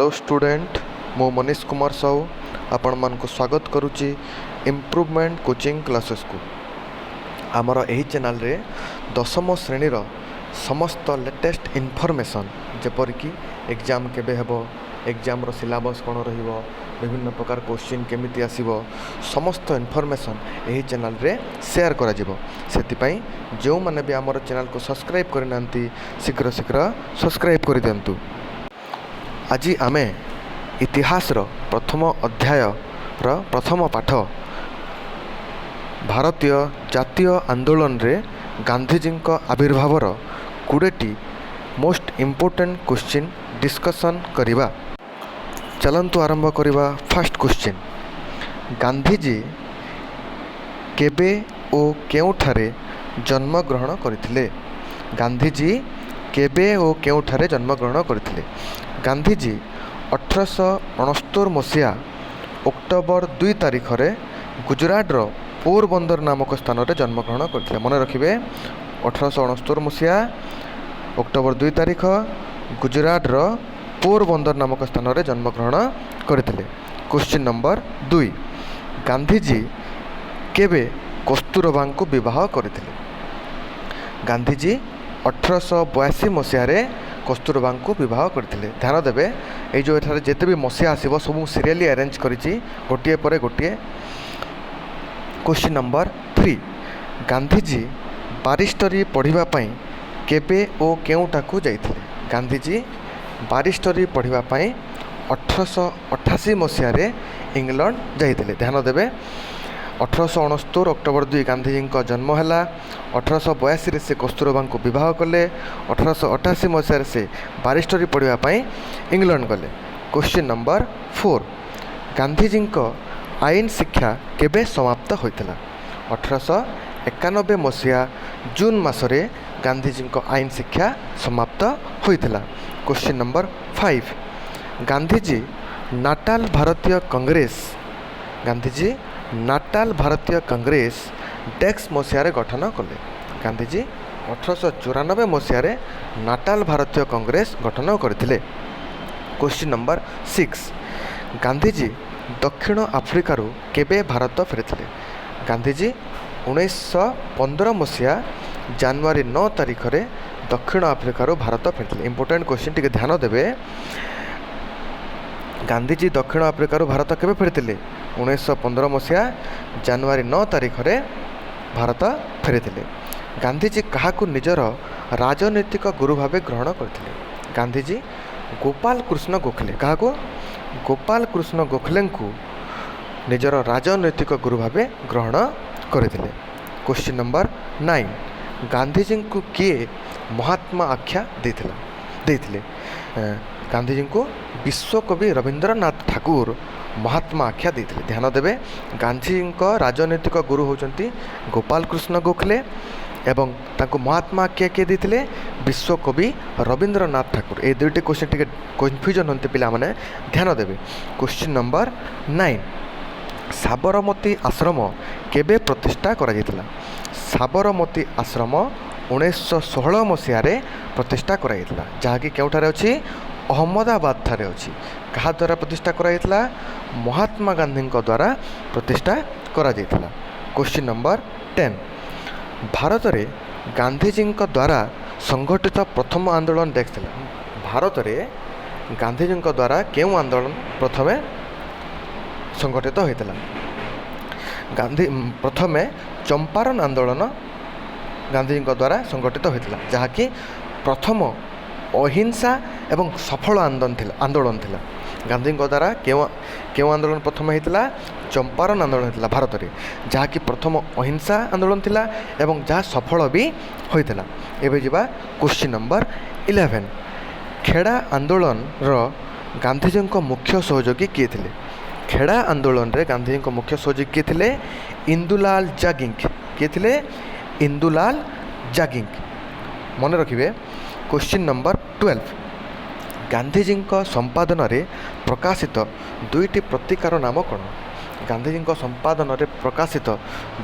Hello student, ମୁଁ ମନୀଷ କୁମାର ସାହୁ ଆପଣମାନଙ୍କୁ ସ୍ୱାଗତ କରୁଛି ଇମ୍ପ୍ରୁଭମେଣ୍ଟ କୋଚିଂ କ୍ଲାସେସ୍କୁ। ଆମର ଏହି ଚ୍ୟାନେଲରେ ଦଶମ ଶ୍ରେଣୀର ସମସ୍ତ ଲେଟେଷ୍ଟ ଇନଫର୍ମେସନ୍, ଯେପରିକି ଏକ୍ଜାମ୍ କେବେ ହେବ, ଏକ୍ଜାମ୍ର ସିଲାବସ୍ କ'ଣ ରହିବ, ବିଭିନ୍ନ ପ୍ରକାର କୋଶ୍ଚିନ୍ କେମିତି ଆସିବ, ସମସ୍ତ ଇନଫର୍ମେସନ୍ ଏହି ଚ୍ୟାନେଲରେ ସେୟାର କରାଯିବ। ସେଥିପାଇଁ ଯେଉଁମାନେ ବି ଆମର ଚ୍ୟାନେଲକୁ ସବସ୍କ୍ରାଇବ୍ କରିନାହାନ୍ତି, ଶୀଘ୍ର ଶୀଘ୍ର ସବସ୍କ୍ରାଇବ୍ କରିଦିଅନ୍ତୁ। ଆଜି ଆମେ ଇତିହାସର ପ୍ରଥମ ଅଧ୍ୟାୟର ପ୍ରଥମ ପାଠ ଭାରତୀୟ ଜାତୀୟ ଆନ୍ଦୋଳନରେ ଗାନ୍ଧିଜୀଙ୍କ ଆବିର୍ଭାବର 20ଟି ମୋଷ୍ଟ ଇମ୍ପୋର୍ଟାଣ୍ଟ କୋଶ୍ଚିନ୍ ଡିସ୍କସନ୍ କରିବା। ଚାଲନ୍ତୁ ଆରମ୍ଭ କରିବା। ଫାର୍ଷ୍ଟ କୋଶ୍ଚିନ୍, ଗାନ୍ଧିଜୀ କେବେ ଓ କେଉଁଠାରେ ଜନ୍ମଗ୍ରହଣ କରିଥିଲେ? ଗାନ୍ଧିଜୀ କେବେ ଓ କେଉଁଠାରେ ଜନ୍ମଗ୍ରହଣ କରିଥିଲେ? ଗାନ୍ଧିଜୀ 1869 ମସିହା ଅକ୍ଟୋବର 2 ତାରିଖରେ ଗୁଜୁରାଟର ପୋରବନ୍ଦର ନାମକ ସ୍ଥାନରେ ଜନ୍ମଗ୍ରହଣ କରିଥିଲେ। ମନେ ରଖିବେ, 1869 ମସିହା ଅକ୍ଟୋବର 2 ତାରିଖ, ଗୁଜୁରାଟର ପୋରବନ୍ଦର ନାମକ ସ୍ଥାନରେ ଜନ୍ମଗ୍ରହଣ କରିଥିଲେ। କୋଶ୍ଚିନ୍ ନମ୍ବର 2, ଗାନ୍ଧିଜୀ କେବେ କସ୍ତୁରବାଙ୍କୁ ବିବାହ କରିଥିଲେ? ଗାନ୍ଧିଜୀ 1882 ମସିହାରେ କସ୍ତୁରବାଙ୍କୁ ବିବାହ କରିଥିଲେ। ଧ୍ୟାନ ଦେବେ, ଏଇ ଯେଉଁ ଏଠାରେ ଯେତେ ବି ମସିହା ଆସିବ, ସବୁ ମୁଁ ସିରିଆଲି ଆରେଞ୍ଜ କରିଛି, ଗୋଟିଏ ପରେ ଗୋଟିଏ। କୋଶ୍ଚିନ୍ ନମ୍ବର 3, ଗାନ୍ଧିଜୀ ବାରିଷ୍ଟରୀ ପଢ଼ିବା ପାଇଁ କେବେ ଓ କେଉଁଠାକୁ ଯାଇଥିଲେ? ଗାନ୍ଧିଜୀ ବାରିଷ୍ଟରୀ ପଢ଼ିବା ପାଇଁ 1888 ମସିହାରେ ଇଂଲଣ୍ଡ ଯାଇଥିଲେ। ଧ୍ୟାନ ଦେବେ, 1869 ଅକ୍ଟୋବର 2 ଗାନ୍ଧିଜୀଙ୍କ ଜନ୍ମ ହେଲା। 1882ରେ ସେ କସ୍ତୁରବାଙ୍କୁ ବିବାହ କଲେ। 1888 ମସିହାରେ ସେ ବାରିଷ୍ଟରୀ ପଢ଼ିବା ପାଇଁ ଇଂଲଣ୍ଡ ଗଲେ। କୋଶ୍ଚିନ୍ ନମ୍ବର 4, ଗାନ୍ଧିଜୀଙ୍କ ଆଇନ ଶିକ୍ଷା କେବେ ସମାପ୍ତ ହୋଇଥିଲା? 1891 ମସିହା ଜୁନ୍ ମାସରେ ଗାନ୍ଧିଜୀଙ୍କ ଆଇନ ଶିକ୍ଷା ସମାପ୍ତ ହୋଇଥିଲା। କୋଶ୍ଚିନ୍ ନମ୍ବର 5, ଗାନ୍ଧିଜୀ ନାଟାଲ ଭାରତୀୟ କଂଗ୍ରେସ ଡେସ୍କ ମସିହାରେ ଗଠନ କଲେ। ଗାନ୍ଧିଜୀ 1894 ମସିହାରେ ନାଟାଲ ଭାରତୀୟ କଂଗ୍ରେସ ଗଠନ କରିଥିଲେ। କୋଶ୍ଚିନ୍ ନମ୍ବର 6, ଗାନ୍ଧିଜୀ ଦକ୍ଷିଣ ଆଫ୍ରିକାରୁ କେବେ ଭାରତ ଫେରିଥିଲେ? ଗାନ୍ଧିଜୀ 1915 ମସିହା ଜାନୁଆରୀ 9 ତାରିଖରେ ଦକ୍ଷିଣ ଆଫ୍ରିକାରୁ ଭାରତ ଫେରିଥିଲେ। ଇମ୍ପୋର୍ଟାଣ୍ଟ କୋଶ୍ଚିନ୍, ଟିକେ ଧ୍ୟାନ ଦେବେ। ଗାନ୍ଧିଜୀ ଦକ୍ଷିଣ ଆଫ୍ରିକାରୁ ଭାରତ କେବେ ଫେରିଥିଲେ? 1915 ମସିହା ଜାନୁଆରୀ 9 ତାରିଖରେ ଭାରତ ଫେରିଥିଲେ। ଗାନ୍ଧିଜୀ କାହାକୁ ନିଜର ରାଜନୈତିକ ଗୁରୁ ଭାବେ ଗ୍ରହଣ କରିଥିଲେ? ଗାନ୍ଧିଜୀ ଗୋପାଳ କୃଷ୍ଣ ଗୋଖଲେ। କାହାକୁ? ଗୋପାଳ କୃଷ୍ଣ ଗୋଖଲେଙ୍କୁ ନିଜର ରାଜନୈତିକ ଗୁରୁ ଭାବେ ଗ୍ରହଣ କରିଥିଲେ। କୋଶ୍ଚିନ୍ ନମ୍ବର 9, ଗାନ୍ଧିଜୀଙ୍କୁ କିଏ ମହାତ୍ମା ଆଖ୍ୟା ଦେଇଥିଲେ? ଗାନ୍ଧିଜୀଙ୍କୁ ବିଶ୍ୱକବି ରବୀନ୍ଦ୍ରନାଥ ଠାକୁର ମହାତ୍ମା ଆଖ୍ୟା ଦେଇଥିଲେ। ଧ୍ୟାନ ଦେବେ, ଗାନ୍ଧିଜୀଙ୍କ ରାଜନୈତିକ ଗୁରୁ ହେଉଛନ୍ତି ଗୋପାଳ କୃଷ୍ଣ ଗୋଖଲେ ଏବଂ ତାଙ୍କୁ ମହାତ୍ମା ଆଖ୍ୟା କିଏ ଦେଇଥିଲେ? ବିଶ୍ୱକବି ରବୀନ୍ଦ୍ରନାଥ ଠାକୁର। ଏଇ ଦୁଇଟି କୋଶ୍ଚିନ୍ ଟିକେ କନଫ୍ୟୁଜନ୍ ହୁଅନ୍ତି ପିଲାମାନେ, ଧ୍ୟାନ ଦେବେ। କୋଶ୍ଚିନ୍ ନମ୍ବର 9, ସାବରମତୀ ଆଶ୍ରମ କେବେ ପ୍ରତିଷ୍ଠା କରାଯାଇଥିଲା? ସାବରମତୀ ଆଶ୍ରମ 1916 ମସିହାରେ ପ୍ରତିଷ୍ଠା କରାଯାଇଥିଲା, ଯାହାକି କେଉଁଠାରେ ଅଛି? ଅହମ୍ମଦାବାଦ ଠାରେ ଅଛି। କାହା ଦ୍ୱାରା ପ୍ରତିଷ୍ଠା କରାଯାଇଥିଲା? ମହାତ୍ମା ଗାନ୍ଧୀଙ୍କ ଦ୍ୱାରା ପ୍ରତିଷ୍ଠା କରାଯାଇଥିଲା। କୋଶ୍ଚିନ୍ ନମ୍ବର 10, ଭାରତରେ ଗାନ୍ଧିଜୀଙ୍କ ଦ୍ୱାରା ସଂଗଠିତ ପ୍ରଥମ ଆନ୍ଦୋଳନ ଡେସ୍କ ଥିଲା। ଭାରତରେ ଗାନ୍ଧିଜୀଙ୍କ ଦ୍ୱାରା କେଉଁ ଆନ୍ଦୋଳନ ପ୍ରଥମେ ସଂଗଠିତ ହୋଇଥିଲା? ପ୍ରଥମେ ଚମ୍ପାରନ୍ ଆନ୍ଦୋଳନ ଗାନ୍ଧିଜୀଙ୍କ ଦ୍ୱାରା ସଂଗଠିତ ହୋଇଥିଲା, ଯାହାକି ପ୍ରଥମ ଅହିଂସା ଏବଂ ସଫଳ ଆନ୍ଦୋଳନ ଥିଲା। ଗାନ୍ଧୀଙ୍କ ଦ୍ୱାରା କେଉଁ କେଉଁ ଆନ୍ଦୋଳନ ପ୍ରଥମେ ହେଇଥିଲା? ଚମ୍ପାରନ୍ ଆନ୍ଦୋଳନ ହେଇଥିଲା ଭାରତରେ, ଯାହାକି ପ୍ରଥମ ଅହିଂସା ଆନ୍ଦୋଳନ ଥିଲା ଏବଂ ଯାହା ସଫଳ ବି ହୋଇଥିଲା। ଏବେ ଯିବା କୋଶ୍ଚିନ୍ ନମ୍ବର 11, ଖେଡ଼ା ଆନ୍ଦୋଳନର ଗାନ୍ଧିଜୀଙ୍କ ମୁଖ୍ୟ ସହଯୋଗୀ କିଏ ଥିଲେ? ଖେଡ଼ା ଆନ୍ଦୋଳନରେ ଗାନ୍ଧିଜୀଙ୍କ ମୁଖ୍ୟ ସହଯୋଗୀ କିଏ ଥିଲେ? ଇନ୍ଦୁଲାଲ ଜାଗିଙ୍କ। କିଏ ଥିଲେ? ଇନ୍ଦୁଲାଲ ଜାଗିଙ୍କ। ମନେ ରଖିବେ। କୋଶ୍ଚିନ୍ ନମ୍ବର 12, ଗାନ୍ଧିଜୀଙ୍କ ସମ୍ପାଦନାରେ ପ୍ରକାଶିତ ଦୁଇଟି ପତ୍ରିକାର ନାମ କ'ଣ? ଗାନ୍ଧିଜୀଙ୍କ ସମ୍ପାଦନାରେ ପ୍ରକାଶିତ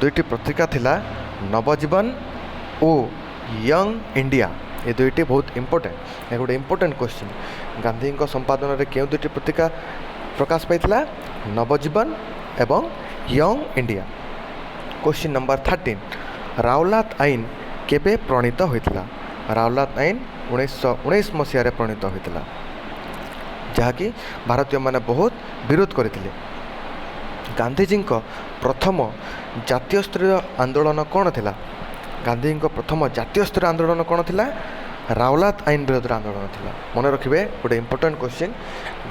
ଦୁଇଟି ପତ୍ରିକା ଥିଲା ନବଜୀବନ ଓ ୟଙ୍ଗ ଇଣ୍ଡିଆ। ଏ ଦୁଇଟି ବହୁତ ଇମ୍ପୋର୍ଟାଣ୍ଟ। ଏ ଗୋଟେ ଇମ୍ପୋର୍ଟାଣ୍ଟ କୋଶ୍ଚିନ୍। ଗାନ୍ଧୀଙ୍କ ସମ୍ପାଦନାରେ କେଉଁ ଦୁଇଟି ପତ୍ରିକା ପ୍ରକାଶ ପାଇଥିଲା? ନବଜୀବନ ଏବଂ young India. Question number 13, Rowlatt ଆଇନ କେବେ ପ୍ରଣୀତ ହୋଇଥିଲା? ରାଉଲାତ ଆଇନ 1919 ମସିହାରେ ପ୍ରଣୀତ ହୋଇଥିଲା, ଯାହାକି ଭାରତୀୟମାନେ ବହୁତ ବିରୋଧ କରିଥିଲେ। ଗାନ୍ଧିଜୀଙ୍କ ପ୍ରଥମ ଜାତୀୟ ସ୍ତରୀୟ ଆନ୍ଦୋଳନ କ'ଣ ଥିଲା? ଗାନ୍ଧୀଙ୍କ ପ୍ରଥମ ଜାତୀୟ ସ୍ତରୀୟ ଆନ୍ଦୋଳନ କ'ଣ ଥିଲା? ରାଉଲାତ ଆଇନ ବିରୋଧରେ ଆନ୍ଦୋଳନ ଥିଲା। ମନେ ରଖିବେ, ଗୋଟେ ଇମ୍ପୋର୍ଟାଣ୍ଟ କ୍ୱେଶ୍ଚିନ୍।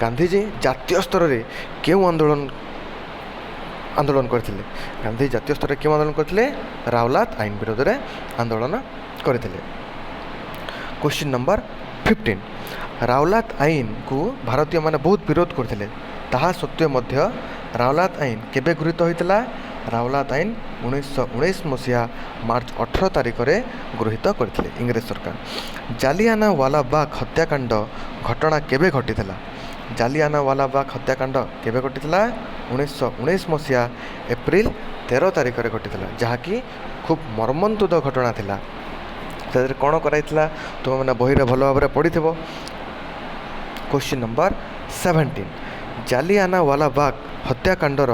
ଗାନ୍ଧିଜୀ ଜାତୀୟ ସ୍ତରରେ କେଉଁ ଆନ୍ଦୋଳନ କରିଥିଲେ? ଗାନ୍ଧୀ ଜାତୀୟ ସ୍ତରରେ କେଉଁ ଆନ୍ଦୋଳନ କରିଥିଲେ? ରାଉଲାତ ଆଇନ ବିରୋଧରେ ଆନ୍ଦୋଳନ କରିଥିଲେ। କ୍ୱେଶ୍ଚିନ୍ ନମ୍ବର 15, ରାଉଲାତ ଆଇନକୁ ଭାରତୀୟମାନେ ବହୁତ ବିରୋଧ କରିଥିଲେ, ତାହା ସତ୍ତ୍ୱେ ମଧ୍ୟ ରାଉଲାତ ଆଇନ କେବେ ଗୃହୀତ ହୋଇଥିଲା? ରାଉଲାତ ଆଇନ 1919 ମସିହା ମାର୍ଚ୍ଚ 18 ତାରିଖରେ ଗୃହୀତ କରିଥିଲେ ଇଂରେଜ ସରକାର। ଜାଲିଆନାୱାଲାବାଗ ହତ୍ୟାକାଣ୍ଡ ଘଟଣା କେବେ ଘଟିଥିଲା? ଜାଲିଆନାୱାଲାବାଗ ହତ୍ୟାକାଣ୍ଡ କେବେ ଘଟିଥିଲା? 1919 ମସିହା ଏପ୍ରିଲ 13 ତାରିଖରେ ଘଟିଥିଲା, ଯାହାକି ଖୁବ୍ ମର୍ମନ୍ତୁଦ ଘଟଣା ଥିଲା। ସେଥିରେ କ'ଣ କରାଯାଇଥିଲା, ତୁମେମାନେ ବହିରେ ଭଲ ଭାବରେ ପଢ଼ିଥିବ। କ୍ୱେଶ୍ଚିନ୍ ନମ୍ବର 17, ଜାଲିଆନାୱାଲାବାଗ ହତ୍ୟାକାଣ୍ଡର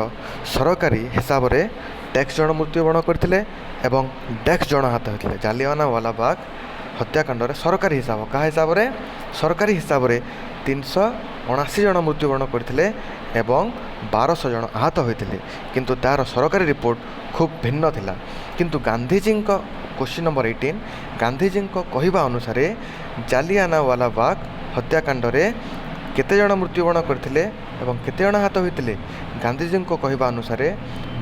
ସରକାରୀ ହିସାବରେ ଡ୍ୟାସ୍ ଜଣ ମୃତ୍ୟୁବରଣ କରିଥିଲେ ଏବଂ ଡ୍ୟାସ୍ ଜଣ ଆହତ ହୋଇଥିଲେ। ଜାଲିଆନାୱାଲାବାଗ ହତ୍ୟାକାଣ୍ଡରେ ସରକାରୀ ହିସାବ, କାହା ହିସାବରେ? ସରକାରୀ ହିସାବରେ 379 ଜଣ ମୃତ୍ୟୁବରଣ କରିଥିଲେ ଏବଂ 1200 ଜଣ ଆହତ ହୋଇଥିଲେ, କିନ୍ତୁ ତା'ର ସରକାରୀ ରିପୋର୍ଟ ଖୁବ୍ ଭିନ୍ନ ଥିଲା। କିନ୍ତୁ ଗାନ୍ଧିଜୀଙ୍କ, କ୍ୱେଶ୍ଚିନ୍ ନମ୍ବର 18, ଗାନ୍ଧିଜୀଙ୍କ କହିବା ଅନୁସାରେ ଜାଲିଆନାୱାଲାବାଗ ହତ୍ୟାକାଣ୍ଡରେ କେତେ ଜଣ ମୃତ୍ୟୁବରଣ କରିଥିଲେ ଏବଂ କେତେ ଜଣ ଆହତ ହୋଇଥିଲେ? ଗାନ୍ଧିଜୀଙ୍କ କହିବା ଅନୁସାରେ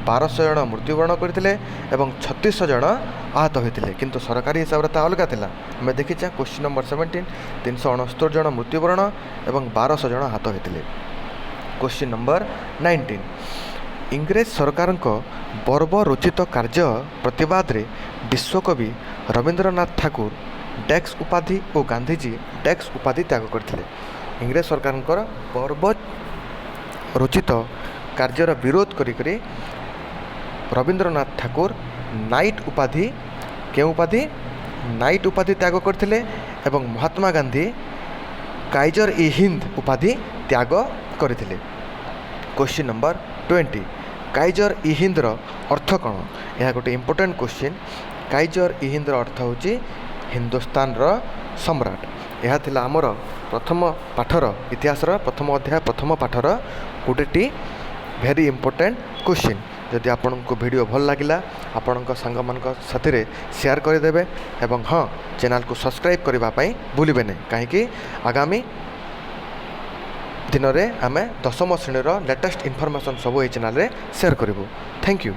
1200 ଜଣ ମୃତ୍ୟୁବରଣ କରିଥିଲେ ଏବଂ 3600 ଜଣ ଆହତ ହୋଇଥିଲେ, କିନ୍ତୁ ସରକାରୀ ହିସାବରେ ତାହା ଅଲଗା ଥିଲା। ଆମେ ଦେଖିଛେ, କ୍ୱେଶ୍ଚିନ୍ ନମ୍ବର 17, 369 ଜଣ ମୃତ୍ୟୁବରଣ ଏବଂ 1200 ଜଣ ଆହତ ହୋଇଥିଲେ। କ୍ୱେଶ୍ଚିନ୍ ନମ୍ବର 19, ଇଂରେଜ ସରକାରଙ୍କ ବର୍ବରୋଚିତ କାର୍ଯ୍ୟ ପ୍ରତିବାଦରେ ବିଶ୍ୱକବି ରବୀନ୍ଦ୍ରନାଥ ଠାକୁର ଡ୍ୟାସ୍ ଉପାଧି ଓ ଗାନ୍ଧିଜୀ ଡ୍ୟାସ୍ ଉପାଧି ତ୍ୟାଗ କରିଥିଲେ। ଇଂରେଜ ସରକାରଙ୍କର ବର୍ବରୋଚିତ କାର୍ଯ୍ୟର ବିରୋଧ କରିକରି ରବୀନ୍ଦ୍ରନାଥ ଠାକୁର ନାଇଟ୍ ଉପାଧି, କେଉଁ ଉପାଧି? ନାଇଟ୍ ଉପାଧି ତ୍ୟାଗ କରିଥିଲେ ଏବଂ ମହାତ୍ମା ଗାନ୍ଧୀ କାଇଜର ଇ ହିନ୍ଦ ଉପାଧି ତ୍ୟାଗ କରିଥିଲେ। କ୍ୱେଶ୍ଚିନ୍ ନମ୍ବର 20, କାଇଜର ଇ ହିନ୍ଦର ଅର୍ଥ କ'ଣ? ଏହା ଗୋଟେ ଇମ୍ପୋର୍ଟାଣ୍ଟ କ୍ୱେଶ୍ଚିନ୍। କାଇଜର ଇ ହିନ୍ଦର ଅର୍ଥ ହେଉଛି ହିନ୍ଦୁସ୍ତାନର ସମ୍ରାଟ। ଏହା ଥିଲା ଆମର ପ୍ରଥମ ପାଠର, ଇତିହାସର ପ୍ରଥମ ଅଧ୍ୟାୟ ପ୍ରଥମ ପାଠର 20ଟି ଭେରି ଇମ୍ପୋର୍ଟାଣ୍ଟ କ୍ୱେଶ୍ଚିନ୍। ଯଦି ଆପଣଙ୍କୁ ଭିଡ଼ିଓ ଭଲ ଲାଗିଲା, ଆପଣଙ୍କ ସାଙ୍ଗମାନଙ୍କ ସାଥିରେ ସେୟାର କରିଦେବେ ଏବଂ ହଁ, ଚ୍ୟାନେଲକୁ ସବସ୍କ୍ରାଇବ୍ କରିବା ପାଇଁ ଭୁଲିବେ ନାହିଁ, କାହିଁକି ଆଗାମୀ ଦିନରେ ଆମେ ଦଶମ ଶ୍ରେଣୀର ଲେଟେଷ୍ଟ ଇନଫର୍ମେସନ୍ ସବୁ ଏହି ଚ୍ୟାନେଲରେ ସେୟାର କରିବୁ। Thank you.